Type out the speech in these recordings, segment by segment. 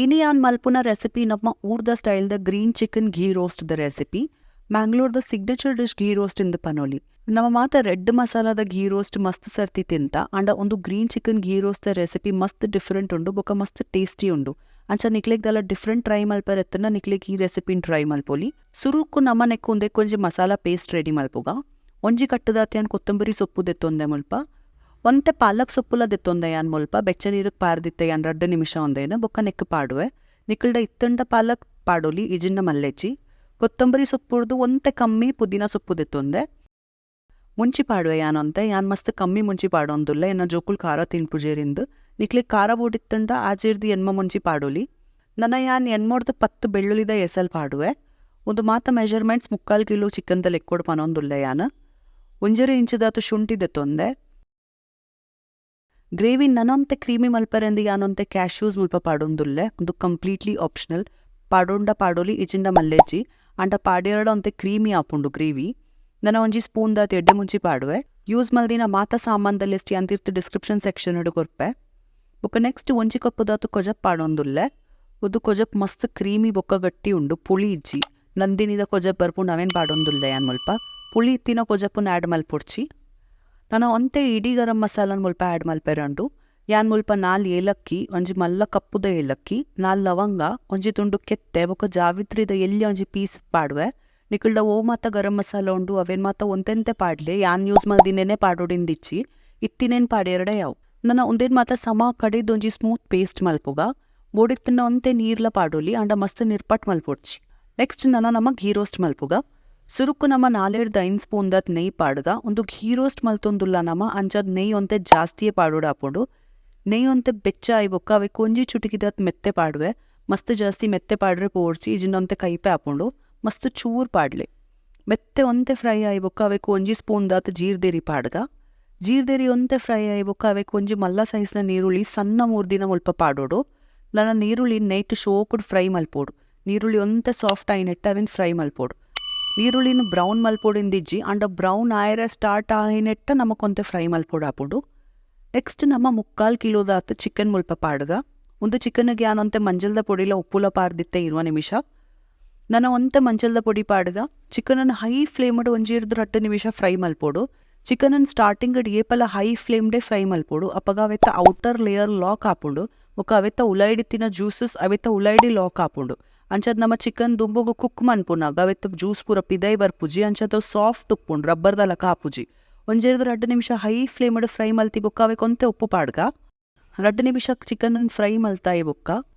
ಇನಿ ಯಾನ್ ಮಲ್ಪುನ ರೆಸಿಪಿ ನಮ್ಮ ಊರ್ದ ಸ್ಟೈಲ್ದ green chicken ghee roast ದ recipe. ಮ್ಯಾಂಗ್ಳೂರ್ದ signature dish ghee roast ಇಂದ್ ಪನೊಲಿ. ನಮ ಮಾತ ರೆಡ್ ಮಸಾಲಾದ ಘೀ ರೋಸ್ಟ್ ಮಸ್ತ್ ಸರ್ತಿ ತಿಂತ. ಆಂಡ ಉಂದು green chicken ghee roast ದ ರೆಸಿಪಿ ಮಸ್ತ್ ಡಿಫರೆಂಟ್ ಉಂಡು ಬೊಕ ಮಸ್ತ್ ಟೇಸ್ಟಿ ಉಂಡು. ಅಂಚ ನಿಕ್ಲೆಗ್ ದಾಲ ಡಿಫರೆಂಟ್ ಟ್ರೈ ಮಲ್ಪರೆ ಇತ್ತ್ಂಡ ನಿಕ್ಲೆಗ್ ಈ ರೆಸಿಪಿನ್ ಟ್ರೈ ಮಲ್ಪೊಲಿ. ಸುರುಕು ನಮ ನೆಕ್ಕ್ ಉಂದೆಕ್ ಒಂಜಿ ಮಸಾಲ ಪೇಸ್ಟ್ ರೆಡಿ ಮಲ್ಪುಗ. ಒಂಜಿ ಕಟ್ಟುದಾತ್ ಯಾನ್ ಕೊತ್ತಂಬರಿ ಸೊಪ್ಪು ದೆತ್ತೊಂದೆ ಮುಲ್ಪ. ಒಂತೆ ಪಾಲಕ್ ಸೊಪ್ಪುಲ ದೆತ್ತೊಂದೆ ಯಾನ್ ಮುಲ್ಪ. ಬೆಚ್ಚ ನೀರುಗ್ ಪಾರ್ದಿತ್ತೆ ಯಾನ್ 2 ನಿಮಿಷ ಉಂದೇನು ಬೊಕ್ಕ ನೆಕ್ಕ್ ಪಾಡುವೆ. ನಿಕಲ್ಡ ಇತ್ತಂಡ ಪಾಲಕ್ ಪಾಡೊಲಿ, ಇಜಿಂಡ ಮಲ್ಲೆಜ್ಜಿ. ಕೊತ್ತಂಬರಿ ಸೊಪ್ಪುರ್ದು ಒಂತೆ ಕಮ್ಮಿ ಪುದೀನ ಸೊಪ್ಪು ದೆತ್ತೊಂದೆ. ಮುಂಚಿ ಪಾಡುವೆ ಯಾನ್ ಒಂತೆ. ಯಾನ್ ಮಸ್ತ್ ಕಮ್ಮಿ ಮುಂಚಿ ಪಾಡೊಂದುಲ್ಲೆ, ಎನ್ನ ಜೋಕುಲು ಖಾರ ತಿನ್ಪುಜೆರಿಂದ್. ನಿಕ್ಲೆಗ್ ಖಾರ ಬೋಡಿತ್ತಂಡ ಆಜೆರ್ದ್ 8 ಮುಂಚಿ ಪಾಡೊಲಿ. ನನ ಯಾನ್ 8ರ್ದ್ 10 ಬೆಳ್ಳುಳ್ಳಿದ ಎಸಲ್ ಪಾಡುವೆ. ಉಂದು ಮಾತ ಮೆಜರ್ಮೆಂಟ್ಸ್ 3/4 ಕಿಲೋ ಚಿಕನ್ದ ಲೆಕ್ಕೊಡು ಪನೊಂದುಲ್ಲೆ ಯಾನ್. 1.5 ಇಂಚಿದಾತ್ ಶುಂಠಿ ದೆತ್ತೊಂದೆ. ಗ್ರೇವಿ ನನೊಂತೆ ಕ್ರೀಮಿ ಮಲ್ಪರೆಂದ್ ಯಾನೊಂತೆ ಕ್ಯಾಶ್ಯೂಸ್ ಮುಲ್ಪ ಪಾಡೊಂದುಲ್ಲೆ. ಉಂದು ಕಂಪ್ಲೀಟ್ಲಿ ಆಪ್ಷನಲ್. ಪಾಡೊಂಡ ಪಾಡೊಲಿ, ಇಜಿಂಡ ಮಲ್ಲೆಜ್ಜಿ. ಆಂಡ ಪಾಡ್ಯರಡ ಒಂತೆ ಕ್ರೀಮಿ ಆಪುಂಡು ಗ್ರೇವಿ. ನನ ಒಂಜಿ ಸ್ಪೂನ್ ದಾತ್ ಎಡ್ಡೆ ಮುಂಚಿ ಪಾಡುವೆ. ಯೂಸ್ ಮಲ್ದಿನ ಮಾತ ಸಾಮಾನ್ದ ಲಿಸ್ಟ್ ಯಾನ್ ತಿರ್ತ್ ಡಿಸ್ಕ್ರಿಪ್ಷನ್ ಸೆಕ್ಷನ್ ಡ್ ಕೊರ್ಪೆ. ಬೊಕ ನೆಕ್ಸ್ಟ್ ಒಂಜಿ ಕಪ್ಪುದಾತ್ ಕೊಜಪ್ ಪಾಡೊಂದುಲ್ಲೆ. ಉಂದು ಕೊಜಪ್ ಮಸ್ತ್ ಕ್ರೀಮಿ ಬೊಕ್ಕ ಗಟ್ಟಿ ಉಂಡು, ಪುಳಿ ಇಜ್ಜಿ. ನಂದಿನಿದ ಕೊಜಪ್ ಬರ್ಪುಂಡು, ಅವೇನ್ ಪಾಡೊಂದುಲ್ಲೆ ಯಾನ್ ಮುಲ್ಪ. ಪುಳಿ ಇತ್ತಿನ ಕೊಜಪ್ಪುನ್ ಆಡ್ ಮಲ್ಪೊಡ್ಚಿ. ನನ ಒಂತೆ ಇಡೀ ಗರಂ ಮಸಾಲನ್ ಮುಲ್ಪ ಆಡ್ ಮಲ್ಪೆರೆ ಉಂಡು. ಯಾನ್ ಮುಲ್ಪ 4 ಏಲಕ್ಕಿ, ಒಂಜಿ ಮಲ್ಲ ಕಪ್ಪುದ ಏಲಕ್ಕಿ, 4 ಲವಂಗ, ಒಂಜಿ ತುಂಡು ಕೆತ್ತೆ ಬೊಕ ಜಾವಿತ್ರಿದ ಎಲ್ಯ ಒಂಜಿ ಪೀಸ್ ಪಾಡುವೆ. ನಿಕಲ್ಡ ಓ ಮಾತ ಗರಂ ಮಸಾಲ ಉಂಡು ಅವೇನ್ ಮಾತ ಒಂತೆಂತೆ ಪಾಡ್ಲೆ. ಯಾನ್ ಯೂಸ್ ಮಲ್ದಿನೇನೆ ಪಾಡೊಡಿಂದಿಚ್ಚಿ. ಇತ್ತಿನೇನ್ ಪಾಡ್ಯೆರಡ ಯಾವು. ನನ ಉಂದೆನ್ ಮಾತ ಸಮ ಕಡೆದ್ ಒಂಜಿ ಸ್ಮೂತ್ ಪೇಸ್ಟ್ ಮಲ್ಪುಗ. ಬೋಡಿತ್ತಿನ ಒಂತೆ ನೀರ್ಲ ಪಾಡೊಲಿ, ಆಂಡ ಮಸ್ತ್ ನಿರ್ಪಟ್ ಮಲ್ಪೊಡ್ಚಿ. ನೆಕ್ಸ್ಟ್ ನನ ನಮ ಘೀ ರೋಸ್ಟ್ ಮಲ್ಪುಗ. ಸುರುಕು ನಮ 4ರ್ದ್ 5 ಸ್ಪೂನ್ ದಾತ್ ನೆಯ್ ಪಾಡುಗ. ಉಂದು ಘೀ ರೋಸ್ಟ್ ಮಲ್ತೊಂದುಲ್ಲ ನಮ, ಅಂಚಾದ್ ನೆಯ್ ಒಂತೆ ಜಾಸ್ತಿಯೇ ಪಾಡೊಡಾಪುಂಡು. ನೆಯ್ ಒಂತೆ ಬೆಚ್ಚ ಆಯಿ ಬೊಕ್ಕ ಅವೆಕ್ ಒಂಜಿ ಚುಟುಕಿದಾತ್ ಮೆತ್ತೆ ಪಾಡುವೆ. ಮಸ್ತ್ ಜಾಸ್ತಿ ಮೆತ್ತೆ ಪಾಡ್ರೆ ಪೋಡ್ಚಿ, ಇಜಿಂಡ ಒಂತೆ ಕೈಪೆ ಆಪುಂಡು. ಮಸ್ತ್ ಚೂರ್ ಪಾಡ್ಲೆ. ಮೆತ್ತೆ ಒಂತೆ ಫ್ರೈ ಆಯಿ ಬೊಕ್ಕ ಅವೆಕ್ ಒಂಜಿ ಸ್ಪೂನ್ ದಾತ್ ಜೀರ್ದೆರಿ ಪಾಡುಗ. ಜೀರ್ದೆರಿ ಒಂತೆ ಫ್ರೈ ಆಯಿ ಬೊಕ್ಕ ಅವೆಕ್ ಒಂಜಿ ಮಲ್ಲ ಸೈಜ್ನ ನೀರುಳ್ಳಿ ಸಣ್ಣ ಮೂರ್ದಿನ ಮುಲ್ಪ ಪಾಡೊಡು. ನನ ನೀರುಳ್ಳಿ ನೈಟ್ ಶೋಕುಡ್ ಫ್ರೈ ಮಲ್ಪೊಡು. ನೀರುಳ್ಳಿ ಒಂತೆ ಸಾಫ್ಟ್ ಆಯಿನೆಟ್ಟ ಅವೆನ್ ಫ್ರೈ ಮಲ್ಪೊಡು. ನೀರುಳ್ಳಿನ ಬ್ರೌನ್ ಮಲ್ಪೊಡಿಂದಿಜ್ಜಿ, ಆಂಡ ಬ್ರೌನ್ ಆಯರೆ ಸ್ಟಾರ್ಟ್ ಆಯಿನೆಟ್ಟ ನಮಕೊಂತೆ ಫ್ರೈ ಮಲ್ಪೊಡಾಪುಂಡು. ನೆಕ್ಸ್ಟ್ ನಮ್ಮ 3/4 ಕಿಲೋದಾತ್ ಚಿಕನ್ ಮುಲ್ಪ ಪಾಡುಗ. ಉಂದು ಚಿಕನ್ಗೆ ಯಾನೊಂತೆ ಮಂಜಲ್ದ ಪೊಡಿಲ ಉಪ್ಪುಲ ಪಾರ್ದಿತ್ತೆ 20 ನಿಮಿಷ. ನನ ಒಂತೆ ಮಂಜಲ್ದ ಪೊಡಿ ಪಾಡುಗ. ಚಿಕನನ್ನು ಹೈ ಫ್ಲೇಮ್ಡ್ ಒಂಜಿರ್ದ್ 2 ನಿಮಿಷ ಫ್ರೈ ಮಲ್ಪೊಡು. ಚಿಕನನ್ನು ಸ್ಟಾರ್ಟಿಂಗ್ ಏಪಲ ಹೈ ಫ್ಲೇಮ್ಡೆ ಫ್ರೈ ಮಲ್ಪೊಡು. ಅಪಗ ಅವೆತ್ತ outer layer lock ಆಪುಂಡು. ಬೊಕ ಅವೆತ್ತ ಉಲೈಡಿತ್ತಿನ ಜ್ಯೂಸಸ್ ಅವೆತ್ತ ಉಲೈಡಿ ಲಾಕ್ ಆಪುಂಡು. ಅಂಚಾದ್ ನಮ್ಮ ಚಿಕನ್ ದುಂಬುಗು ಕುಕ್ ಮನ್ಪುನಗ ಅವೆತ್ತ ಜ್ಯೂಸ್ ಪೂರ ಪಿದೈ ಬರ್ಪುಜಿ. ಅಂಚಾದ್ ಸಾಫ್ಟ್ ಉಪ್ಪುಂಡು, ರಬ್ಬರ್ ದ ಲಕ ಆಪುಜಿ. ಒಂಜೆರ್ದ್ 2 ನಿಮಿಷ ಹೈ ಫ್ಲೇಮ್ಡ್ ಫ್ರೈ ಮಲ್ತಿ ಬೊಕ್ಕ ಅವೆಕ್ ಒಂತೆ ಉಪ್ಪು ಪಾಡ್ಗ. 2 ನಿಮಿಷ ಚಿಕನ್ ಫ್ರೈ ಮಲ್ತಾಯಿ ಬೊಕ್ಕ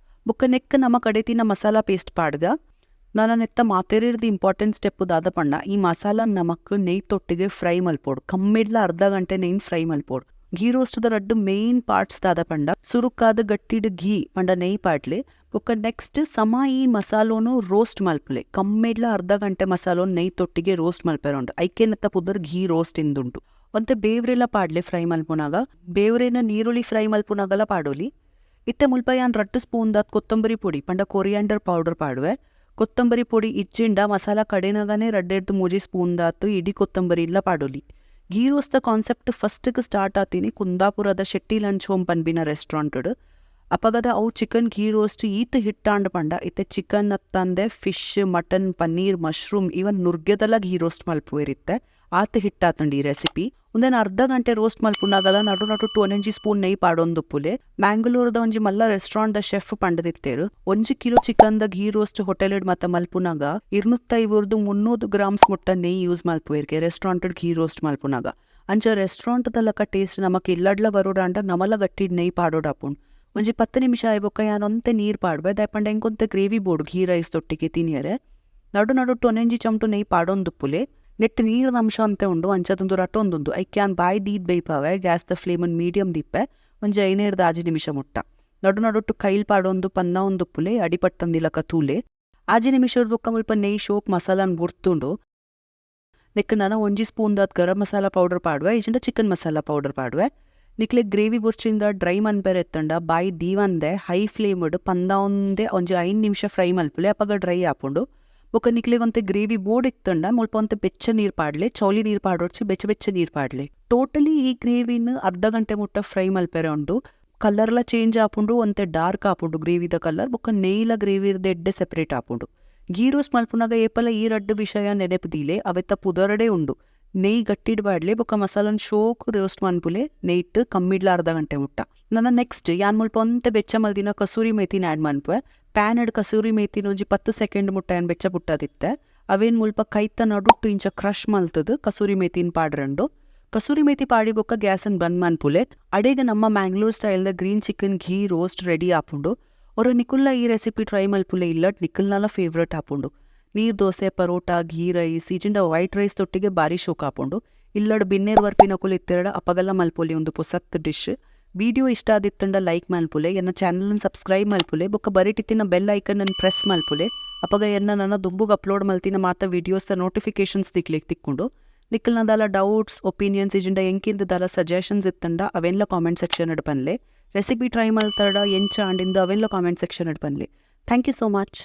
ಬೊಕ್ಕ ನೆಕ್ ನಮ್ಮ ಕಡೆತಿನ ಮಸಾಲಾ ಪೇಸ್ಟ್ ಪಾಡ್ಗ. ನನ ನೆತ್ತ ಮಾತೆರಿರ್ದ್ ಇಂಪಾರ್ಟೆಂಟ್ ಸ್ಟೆಪ್ ದಾದ ಪಂಡ, ಈ ಮಸಾಲ ನಮಕ್ ನೆಯ್ ತೊಟ್ಟಿಗೆ ಫ್ರೈ ಮಲ್ಪೊಡು. ಕಮ್ಮಿಡ್ಲ ಅರ್ಧ ಗಂಟೆ ನೆಯ್ನ್ ಫ್ರೈ ಮಲ್ಪೊಡು. ಘೀ ರೋಸ್ಟ್ ದ 2 ಮೇನ್ ಪಾರ್ಟ್ಸ್ ದಾದ ಪಂಡ, ಸುರುಕಾದ ಗಟ್ಟಿಡ್ ಘೀ ಪಂಡ ನೆಯ್ ಪಾಡ್ಲೆ. ಬೊಕ್ಕ ನೆಕ್ಸ್ಟ್ ಸಮ ಈ ಮಸಾಲೋನು ರೋಸ್ಟ್ ಮಲ್ಪುಲೆ. ಕಮ್ಮಿಡ್ಲ ಅರ್ಧ ಗಂಟೆ ಮಸಾಲೋನ್ ನೆಯ್ ತೊಟ್ಟಿಗೆ ರೋಸ್ಟ್ ಮಲ್ಪೆರೆ ಉಂಡು. ಐಕೆನತ್ತ ಪುದರ್ ಘೀ ರೋಸ್ಟ್ ಇಂದುಂಡು. ಒಂತೆ ಬೇವ್ರೆಲ ಪಾಡ್ಲೆ ಫ್ರೈ ಮಲ್ಪುನಗ. ಬೇವ್ರೆನ ನೀರುಳ್ಳಿ ಫ್ರೈ ಮಲ್ಪುನಗಲ ಪಾಡೊಲಿ. ಇತ್ತೆ ಮುಲ್ಪ ಯಾನ್ 2 ಸ್ಪೂನ್ ದಾತ್ ಕೊತ್ತಂಬರಿ ಪೊಡಿ ಪಂಡ ಕೊರಿಯಾಂಡರ್ ಪೌಡರ್ ಪಾಡುವೆ. ಕೊತ್ತಂಬರಿ ಪೊಡಿ ಇಜ್ಜಿಂಡ ಮಸಾಲ ಕಡೆನಗನೆ 2ರ್ದ್ 3 ಸ್ಪೂನ್ ದಾತ್ ಇಡೀ ಕೊತ್ತಂಬರಿ ಇಲ್ಲ ಪಾಡೊಲಿ. ಘೀ ರೋಸ್ಟ್ ದ ಕಾನ್ಸೆಪ್ಟ್ ಫಸ್ಟ್ ಗ್ ಸ್ಟಾರ್ಟ್ ಆತಿನಿ ಕುಂದಾಪುರದ ಶೆಟ್ಟಿ ಲಂಚ್ ಹೋಮ್ ಪನ್ಪಿನ ರೆಸ್ಟೋರೆಂಟ್. ಅಪಗದ ಅವು ಚಿಕನ್ ಘೀ ರೋಸ್ಟ್ ಈತ್ ಹಿಟ್ಟಾಂಡ್ ಪಂಡ ಇತ್ತೆ ಚಿಕನ್ ಅತ್ತಂದೆ fish, mutton, paneer, mushroom, even ನುರ್ಗೆದಲ ಘೀ roast ಮಲ್ಪುವೆರಿತ್ತೆ. ಆತ್ ಹಿಟ್ಟಾತುಂಡು ಈ ರೆಸಿಪಿ. ಉಂದೆನ್ ಅರ್ಧ ಗಂಟೆ ರೋಸ್ಟ್ ಮಲ್ಪುನಗಲ ನಡು ನಡುಟು ಒಂಜಿ ಸ್ಪೂನ್ ನೆಯ್ ಪಾಡೊಂದುಪ್ಪುಲೆ. ಮ್ಯಾಂಗ್ಳೂರ್ದ ಒಂಜಿ ಮಲ್ಲ ರೆಸ್ಟೋರೆಂಟ್ ದ ಶೆಫ್ ಪಂಡದಿತ್ತೇರು, 1 ಕಿಲೋ ಚಿಕನ್ ದ ಘೀ roast hotel ಮತ್ತ ಮಲ್ಪುನಗ 250ರ್ದು 300 ಗ್ರಾಮ್ಸ್ ಮುಟ್ಟ ನೆಯ್ ಯೂಸ್ ಮಲ್ಪುವೆರ್ಗೆ ರೆಸ್ಟೋರೆಂಟ್ ಘೀ ರೋಸ್ಟ್ ಮಲ್ಪುನಗ. ಅಂಚ ರೆಸ್ಟೋರೆಂಟ್ ದ ಲಕ ಟೇಸ್ಟ್ ನಮಕ್ ಇಲ್ಲಡ್ಲ ಬರೋಡಾಂಡ ನಮಲ ಗಟ್ಟಿಡ್ ನೆಯ್ ಪಾಡೊಡಾಪುಂಡು. ಒಂಜಿ 10 ನಿಮಿಷ ಆಯಿ ಬೊಕ್ಕ ಯಾನ್ ಒಂತೆ ನೀರ್ ಪಾಡುವೆ. ದಾಯೆ ಪಂಡ ಎಂಕೊಂತೆ ಗ್ರೇವಿ ಬೋಡು ಘೀ ರೈಸ್ ತೊಟ್ಟಿಗೆ ತಿನಿಯರೆ. ನಡು ನಡುಟು ಒಂಜಿ ಚಮಟು ನೆಯ್ ಪಾಡೊಂದುಪ್ಪುಲೆ. ನೆಟ್ ನೀರ್ದ ಅಂಶ ಅಂತೆ ಉಂಡು, ಅಂಚಾದೊಂದು ರಟೊಂದುಂಡು. ಐಕ್ ಯಾನ್ ಬಾಯಿ ದೀದ್ ಬೇಯ್ಪಾವೆ. ಗ್ಯಾಸ್ ದ ಫ್ಲೇಮ್ ಮೀಡಿಯಂ ದೀಪೆ. ಒಂಜಿ 5ರ್ದ್ 6 ನಿಮಿಷ ಮುಟ್ಟ. ನಡು ನಡುಟು ಕೈಲ್ ಪಾಡೊಂದು ಪನ್ನ ಒಂದುಪ್ಪುಲೆ, ಅಡಿಪಟ್ಟಂದಿಲಕ ತೂಲೆ. 6 ನಿಮಿಷದ ಬೊಕ್ಕ ಮುಲ್ಪ ನೆಯ್ ಶೋಕ್ ಮಸಾಲಾನ್ ಬುಡ್ತುಂಡು. ನೆಕ್ ನನ ಒಂಜಿ ಸ್ಪೂನ್ ದಾತ್ ಗರಂ ಮಸಾಲ ಪೌಡರ್ ಪಾಡುವೆ, ಇಜಿಂಡ ಚಿಕನ್ ಮಸಾಲ ಪೌಡರ್ ಪಾಡುವೆ. ನಿಕ್ಲೆ ಗ್ರೇವಿ ಬೊರ್ಚಿಂದ ಡ್ರೈ ಮನ್ಪೆರೆ ಇತ್ತಂಡ ಬಾಯಿ ದೀವಂದೆ ಹೈ ಫ್ಲೇಮ್ಡ್ ಪಂದ ಒಂದೆ ಒಂಜಿ 5 ನಿಮಿಷ ಫ್ರೈ ಮಲ್ಪುಲೆ. ಅಪಗ ಡ್ರೈ ಆಪುಂಡು. ಬೊಕ್ಕ ನಿಕ್ಲೆಗ್ ಒಂತೆ ಗ್ರೇವಿ ಬೋಡ್ ಇತ್ತಂಡ ಮುಲ್ಪ ಒಂತೆ ಬೆಚ್ಚ ನೀರ್ ಪಾಡ್ಲೆ. ಚೌಲಿ ನೀರ್ ಪಾಡೊಡ್ಚಿ, ಬೆಚ್ಚ ಬೆಚ್ಚ ನೀರ್ ಪಾಡ್ಲೆ. ಟೋಟಲಿ ಈ ಗ್ರೇವಿನ್ ಅರ್ಧ ಗಂಟೆ ಮುಟ್ಟ ಫ್ರೈ ಮಲ್ಪೆರೆ ಉಂಡು. ಕಲರ್ಲ ಚೇಂಜ್ ಆಪುಂಡು, ಒಂತೆ ಡಾರ್ಕ್ ಆಪುಂಡು ಗ್ರೇವಿದ ಕಲರ್, ಬೊಕ್ಕ ನೆಯ್ಲ ಗ್ರೇವಿರ್ದ್ ಎಡ್ಡೆ ಸೆಪರೇಟ್ ಆಪುಂಡು. ಘೀ ರೋಸ್ಟ್ ಮಲ್ಪುನಗ ಏಪಲ ಈ ರಡ್ಡ್ ವಿಷಯ ನೆನೆಪು ದೀಲೆ, ಅವೆತ ಪುದರ್ಡೇ ಉಂಡು. ನೆಯ್ ಗಟ್ಟಿಡ್ ಪಾಡ್ಲೆ ಬೊಕ್ಕ ಮಸಾಲನ್ ಶೋಕು ರೋಸ್ಟ್ ಮನ್ಪುಲೆ ನೆಯ್ಟ್ ಕಮ್ಮಿಡ್ಲ ಅರ್ಧ ಗಂಟೆ ಮುಟ್ಟ. ನನ ನೆಕ್ಸ್ಟ್ ಯಾನ್ ಮುಲ್ಪ ಒಂತೆ ಬೆಚ್ಚ ಮಲ್ದಿನ ಕಸೂರಿ ಮೇಥಿನ್ ಆಡ್ ಮನ್ಪುವೆ. ಪ್ಯಾನ್ ಡ್ ಕಸೂರಿ ಮೇಥಿನ್ ಒಂಜಿ 10 ಸೆಕೆಂಡ್ ಮುಟ್ಟ ಯಾನ್ ಬೆಚ್ಚ ಪುಟ್ಟದಿತ್ತೆ. ಅವೇನ್ ಮುಲ್ಪ ಕೈತ ನಡುಟ್ಟು ಇಂಚ ಕ್ರಶ್ ಮಲ್ತುದು ಕಸೂರಿ ಮೇಥಿನ್ ಪಾಡ್ರಂಡು. ಕಸೂರಿ ಮೇಥಿ ಪಾಡಿ ಬೊಕ್ಕ ಗ್ಯಾಸ್ ನ್ ಬಂದ್ ಮನ್ಪುಲೆ. ಅಡೆಗ್ ನಮ್ಮ ಮ್ಯಾಂಗ್ಳೂರ್ ಸ್ಟೈಲ್ ದ green chicken ghee roast ready ಆಪುಂಡು. ಒರ ನಿಕುಲ್ಲ ಈ ರೆಸಿಪಿ ಟ್ರೈ ಮಲ್ಪುಲೆ ಇಲ್ಲಡ್ ನಿಕಲ್ನಲ ಫೇವರೇಟ್ ಆಪುಂಡು. ನೀರ್ ದೋಸೆ, ಪರೋಟ, ಘೀ ರೈಸ್, ಇಜಿಂಡ ವೈಟ್ ರೈಸ್ ದೊಟ್ಟಿಗೆ ಬಾರಿ ಶೋಕ್ ಆಪುಂಡು. ಇಲ್ಲಡ್ ಬಿನ್ನೆರ್ ಬರ್ಪಿನಕುಲು ಇತ್ತೆರ್ಡ ಅಪಗಲ ಮಲ್ಪೊಲಿ ಉಂದು ಪೊಸತ್ ಡಿಶ್. ವಿಡಿಯೋ ಇಷ್ಟ ಆದಿತ್ತುಂಡ ಲೈಕ್ ಮಲ್ಪುಲೆ, ಎನ್ನ ಚಾನೆಲ್ ನ್ ಸಬ್ಸ್ಕ್ರೈಬ್ ಮಲ್ಪುಲೆ, ಬೊಕ್ಕ ಬರಿಟಿತ್ತಿನ ಬೆಲ್ ಐಕನ್ ನ್ ಪ್ರೆಸ್ ಮಲ್ಪುಲೆ. ಅಪಗ ಎನ್ನ ನನ ದುಂಬುಗ್ ಅಪ್ಲೋಡ್ ಮಲ್ತಿನ ಮಾತ ವಿಡಿಯೋಸ್ ದ ನೋಟಿಫಿಕೇಷನ್ಸ್ ನಿಕ್ಲೆಗ್ ತಿಕ್ಕುಂಡು. ನಿಕಲ್ನ ದಾಲ ಡೌಟ್ಸ್, ಒಪಿನಿಯನ್ಸ್ ಇಜಿಂಡ ಎಂಕಿಂದ್ ದಾಲ ಸಜೆಷನ್ಸ್ ಇತ್ತುಂಡ ಅವೆನ್ಲ ಕಾಮೆಂಟ್ ಸೆಕ್ಷನ್ ಡ್ ಪನ್ಲೆ. ರೆಸಿಪಿ ಟ್ರೈ ಮಲ್ತರ್ಡ ಎಂಚ ಆಂಡಿಂದ್ ಅವೆನ್ಲ ಕಾಮೆಂಟ್ ಸೆಕ್ಷನ್ ಡ್ ಪನ್ಲೆ. Thank you so much.